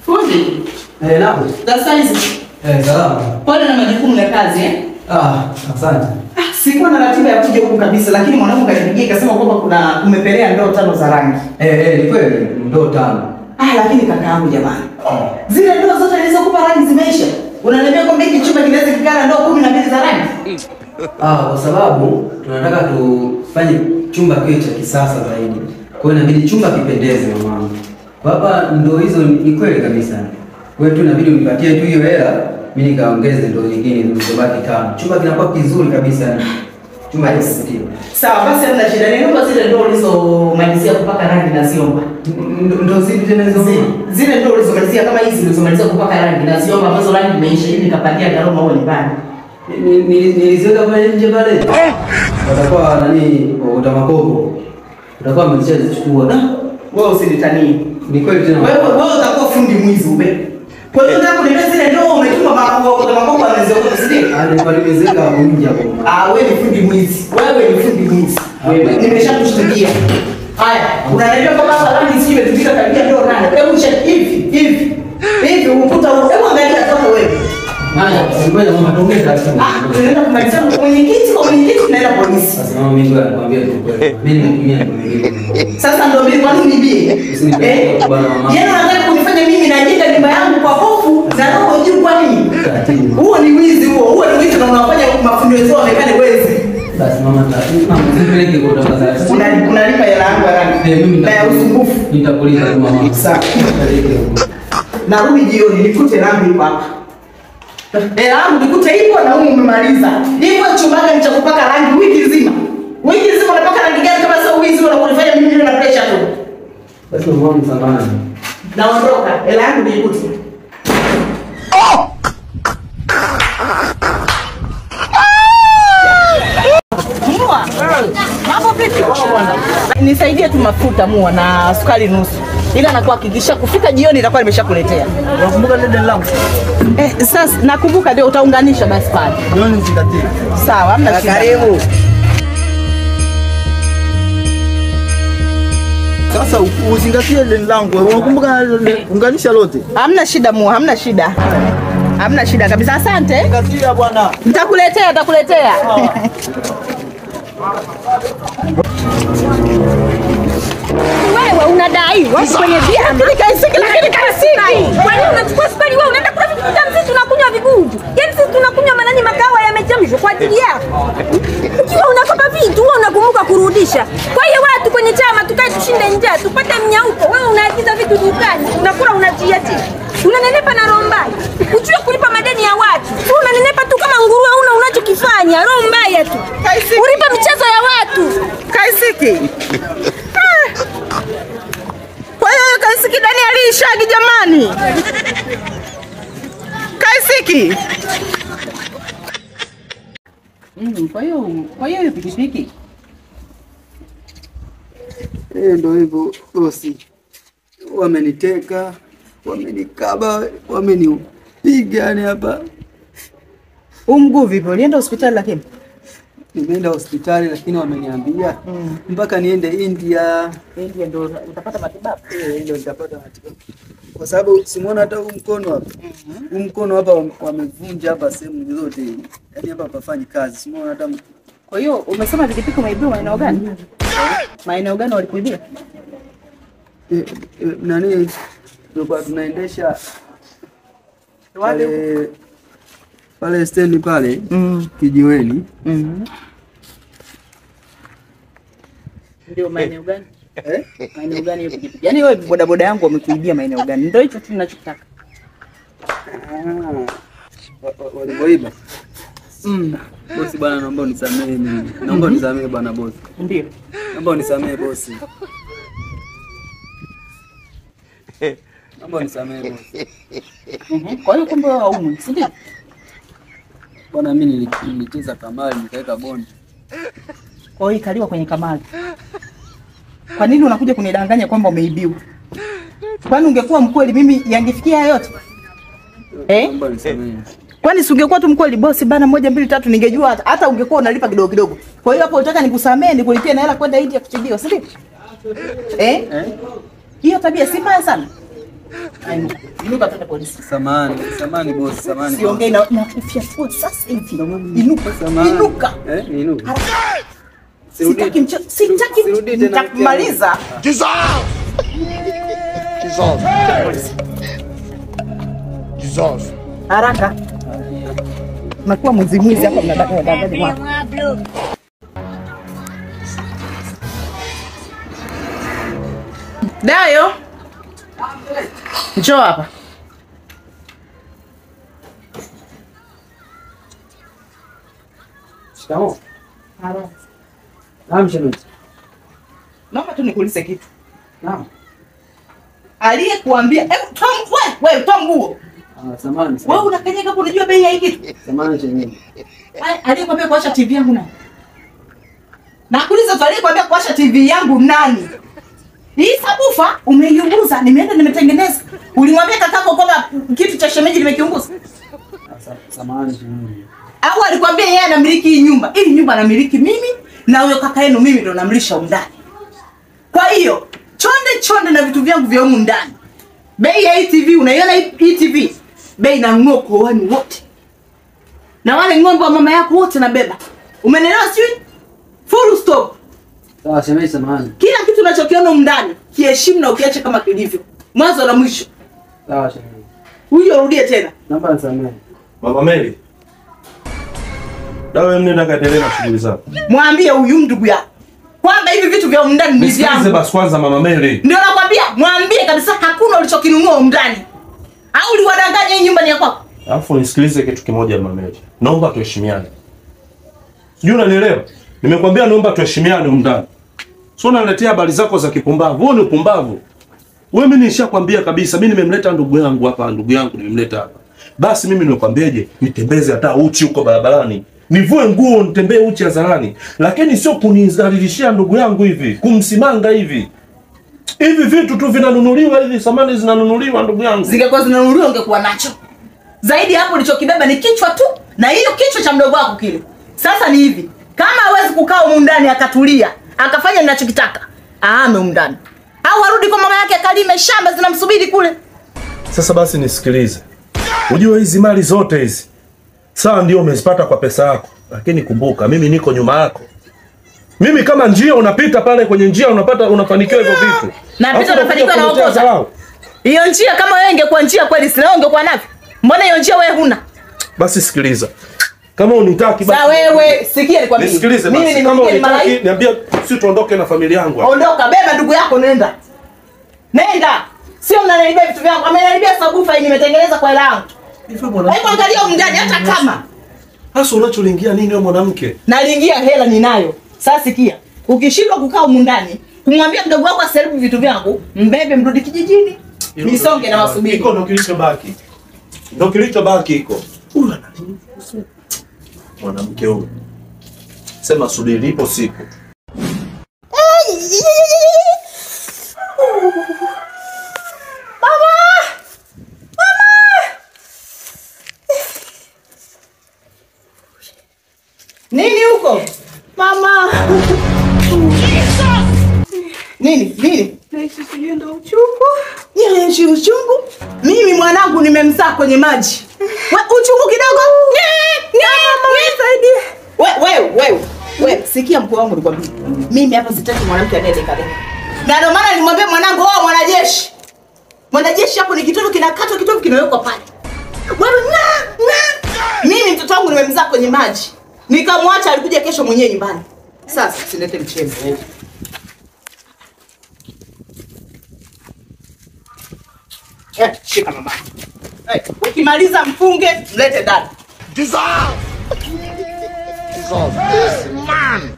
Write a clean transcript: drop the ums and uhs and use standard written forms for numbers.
Fundi. Naam. Za saizi. Salama. Pole na majukumu ya kazi eh? Asante. Sikuwa na ratiba ya kuja huku kabisa, lakini mwanangu kanipigia akasema kwamba kuna kumepelea ndoo 5 za rangi. Ni kweli ndoo 5. Lakini kakaangu jamani. Zile ndoo zote nilizokupa rangi zimeisha. Unaniambia kwamba hiki chumba kinaweza kikana ndoo 12 za rangi? Kwa sababu tunataka tufanye chumba kiwe cha kisasa zaidi. Kwa hiyo inabidi chumba kipendeze mamangu. Kwa hapa ndoo hizo ni kweli kabisa. Kwa hiyo tu inabidi unipatie tu hiyo hela, mimi nikaongeze ndoo nyingine zilizobaki 5. Chumba kinakuwa kizuri kabisa. Chumba kisikia. Sawa, basi hamna shida. Niomba zile ndoo ulizomalizia kupaka rangi na ziomba. Ndoo zipi tena hizo? Zile ndoo ulizomalizia kama hizi ulizomalizia kupaka rangi na ziomba ambazo rangi imeisha ili nikapandia gharama huko nyumbani. Niliziweka pale nje pale. Watakuwa nani utamakopo. Utakuwa umeshazichukua. Wewe usinitanie. Ni kweli tena. Wewe utakuwa fundi mwizi ube. Kwa hiyo unataka kuniambia zile ndoo umetuma makopo ameziokota, si ndio? Nilikuwa nimeziweka hapo nje hapo. Wewe ni fundi mwizi. Wewe ni fundi mwizi. Nimeshakushtukia. Haya, unaniambia kwamba hapa rangi si imetumika karibia ndoo 8. Hebu check hivi hivi. Hivi ukuta huu. Hebu angalia sasa wewe. Haya, ngoja mama tuongee taratibu. Tunaenda kumaliza mwenyekiti kwa mwenyekiti tunaenda polisi. Sasa mama mimi ngoja nikwambie tu kweli. Mimi nimetumia ndoo mbili. Sasa ndoo mbili kwa nini nibie? Bwana mama. Yeye anataka kunifanya mimi najenga nyumba yangu kwa hofu na roho juu kwa nini? Huo ni wizi huo. Huo ni wizi na unawafanya mafundi wenzao waonekane wezi. Basi mama msipeleke kwa tafadhali. Unalipa hela yangu ya rangi. Mimi na ya usumbufu. Nitakulipa tu mama. Sawa. Narudi jioni nikute rangi hapa. Hela yangu nikute ipo na wewe umemaliza. Hivyo chumba gani cha kupaka rangi wiki nzima? Wiki nzima unapaka rangi gani kama sio wizi unakunifanya mimi niwe na pressure tu? Basi mama msamahani. Naondoka, hela yangu nikute. Mua. Mambo vipi? Nisaidie tu mafuta mua na sukari nusu. Ila nakuhakikisha kufika jioni itakuwa nimeshakuletea. Unakumbuka lile deni langu? Sasa nakumbuka, ndio utaunganisha basi pale. Jioni zingatie. Sawa, hamna shida. Karibu. Sasa uzingatie deni langu. Unakumbuka unganisha lote. Hamna shida mua, hamna shida. Hamna shida kabisa. Asante. Zingatia bwana. Nitakuletea, nitakuletea. Wewe unadaiwa kwenye vyama. Lakini lakini kaisiki. Kwa nini unachukua sukari wewe unaenda kula vitu vitamu, sisi tunakunywa vigugu? Yaani sisi tunakunywa manani makawa yamechemshwa kwa ajili yako. Ukiwa unakopa vitu wewe unakumbuka kurudisha. Kwa hiyo watu kwenye chama tukae tushinde njaa, tupate mnyauko. Wewe unaagiza vitu dukani, unakula unajiachia. Unanenepa na roho mbaya. Ujue kulipa madeni ya watu. Wewe unanenepa tu kama nguruwe, una unachokifanya, roho mbaya tu. Kaisiki. Ulipa michezo ya watu. Kaisiki. Kwa hiyo Kaisiki Dani aliishagi jamani. Kaisiki. Kwa hiyo pikipiki. Ndio hivyo bosi. Wameniteka, wamenikaba, wamenipiga yani hapa. Mguu vipi? Ulienda hospitali lakini? Nimeenda hospitali lakini wameniambia mpaka niende India. India ndio utapata matibabu. Ndio nitapata matibabu. Kwa sababu simuona hata huu mkono hapa. Huu mkono hapa wamevunja hapa sehemu zote. Yaani hapa hapafanyi kazi. Simuona hata. Kwa hiyo umesema pikipiki umeibiwa maeneo gani? Maeneo gani walikuibia? Nani tulikuwa tunaendesha pale pale stendi pale kijiweni. Ndio maeneo gani? Maeneo gani hiyo pikipiki? Yaani wewe bodaboda yangu wamekuibia maeneo gani? Ndio hicho tu ninachotaka. Walivyoiba. Bosi bwana, naomba unisamehe mimi. Naomba unisamehe bwana bosi. Ndio. Naomba unisamehe bosi. Naomba unisamehe bosi. Kwa hiyo kumbe wewe haumwi, si ndio? Bwana mimi nilicheza kamari nikaweka bondi. Kwa hiyo ikaliwa kwenye kamari. Kwa nini unakuja kunidanganya kwamba umeibiwa? Kwani ungekuwa mkweli mimi yangefikia haya yote? Naomba unisamehe. Kwani si ungekuwa tu mkweli bosi bana 1 2 3 ningejua hata ungekuwa unalipa kidogo kidogo. Kwa hiyo hapo unataka nikusamee nikulipie na hela kwenda India kutibiwa, si ndio? Hiyo tabia si mbaya sana. Inuka twende polisi. Samahani, samahani boss, samahani. Siongei na kufyatua sasa hivi. Inuka, inuka. Inuka. Sitaki mchezo, sitaki nitakumaliza. Jesus! Jesus. Jesus. Haraka. Nakuwa mwizi mwizi hapa mnadanganya watu. Dayo. Njoo hapa. Shikamoo. Naam shemeji. Naomba tu nikuulize kitu. Naam. Aliyekuambia hebu toa wewe toa nguo. Ah, samahani. Wewe unakanyaga hapo unajua bei ya hii kitu? Samahani shemeji. Aliyekuambia kuwasha TV yangu nani? Nakuuliza tu, aliyekuambia kuwasha TV yangu nani? Hii sabufa umeiunguza, nimeenda nimetengeneza. Ulimwambia kakako kwamba kitu cha shemeji nimekiunguza? Samahani shemeji. Au alikwambia yeye anamiliki hii nyumba? Hii nyumba anamiliki mimi na huyo kaka yenu mimi ndo namlisha ndani. Kwa hiyo chonde chonde na vitu vyangu vya humu ndani. Bei ya hii TV unaiona hii TV? Bei nanunua kwa wani wote. Na wale ng'ombe wa mama yako wote nabeba. Umeelewa sijui? Full stop. Sawa shemeji, samahani. Kila kitu unachokiona humu ndani kiheshimu na ukiache kama kilivyo. Mwanzo na mwisho. Sawa shemeji. Huyo rudie tena. Naomba nisamehe. Mama Mary. Dawe mnenda kaendelee na shughuli zako. Mwambie huyu ndugu yako kwamba hivi vitu vya humu ndani ni vyangu. Nisikilize basi kwanza Mama Mary. Ndio nakwambia, mwambie kabisa hakuna ulichokinunua humu ndani. Au uliwadanganya hii nyumba ni ya kwako? Alafu nisikilize kitu kimoja Mama Mary. Naomba tuheshimiane. Sijui unanielewa? Nimekwambia naomba tuheshimiane humu ndani. Sio unaniletea habari zako za kipumbavu. Wewe ni upumbavu. Wewe mimi nishakwambia kabisa, mimi nimemleta ndugu yangu hapa, ndugu yangu nimemleta hapa. Basi mimi nimekwambiaje? Nitembeze hata uchi huko barabarani. Nivue nguo nitembee uchi hadharani, lakini sio kunidhalilishia ndugu yangu hivi, kumsimanga hivi. Hivi vitu tu vinanunuliwa hivi, samani zinanunuliwa ndugu yangu. Zingekuwa zinanunuliwa ungekuwa nacho. Zaidi hapo ulichokibeba ni kichwa tu, na hiyo kichwa cha mdogo wako kile. Sasa ni hivi, kama hawezi kukaa humu ndani akatulia, akafanya ninachokitaka, ahame humu ndani. Au arudi kwa mama yake akalime shamba zinamsubiri kule. Sasa basi nisikilize. Unajua hizi mali zote hizi sawa ndio umezipata kwa pesa yako, lakini kumbuka mimi niko nyuma yako. Mimi kama njia unapita pale kwenye njia unapata unafanikiwa hivyo vitu. Na pita unafanikiwa na okota. Hiyo njia kama wewe ingekuwa njia kweli si leo ungekuwa navyo. Mbona hiyo njia wewe huna? Basi sikiliza. Kama unitaki basi. Sasa wewe sikia nikwambie. Nisikilize basi. Mimi kama unitaki niambia si tuondoke na familia yangu. Ondoka, beba ndugu yako nenda. Nenda. Sio mnaniibia vitu vyangu. Ameniibia sabufa hii nimetengeneza kwa hela yangu. Hebu angalia humu ndani hata kama. Sasa unacholingia nini wewe mwanamke? Nalingia hela ninayo. Sasa sikia, ukishindwa kukaa humu ndani, kumwambia mdogo wako asiharibu vitu vyangu, mbebe mrudi kijijini. Nisonge na wasubiri. Iko ndo kilichobaki. Ndo kilichobaki iko. Huyu ana nini? Mwanamke huyu. Sema subiri ipo siku. Nini huko? Mama. Nini? Nini? Naishi sijui ndo uchungu. Naishi uchungu? Mimi mwanangu nimemzaa kwenye maji. Uchungu kidogo? Mama nisaidie. Wewe. Wewe sikia mkuu wangu nikwambie. Mimi hapa sitaki mwanamke anayedeka deka. Na ndio maana nilimwambia mwanangu wao mwanajeshi. Mwanajeshi hapo ni kitovu kinakatwa, kitovu kinawekwa pale. Wewe na mimi mtoto wangu nimemzaa kwenye maji. Nikamwacha alikuja kesho mwenyewe nyumbani. Sasa usilete mchezo. Shika mama. Ukimaliza mfunge, mlete ndani. Dissolve. Dissolve. This man.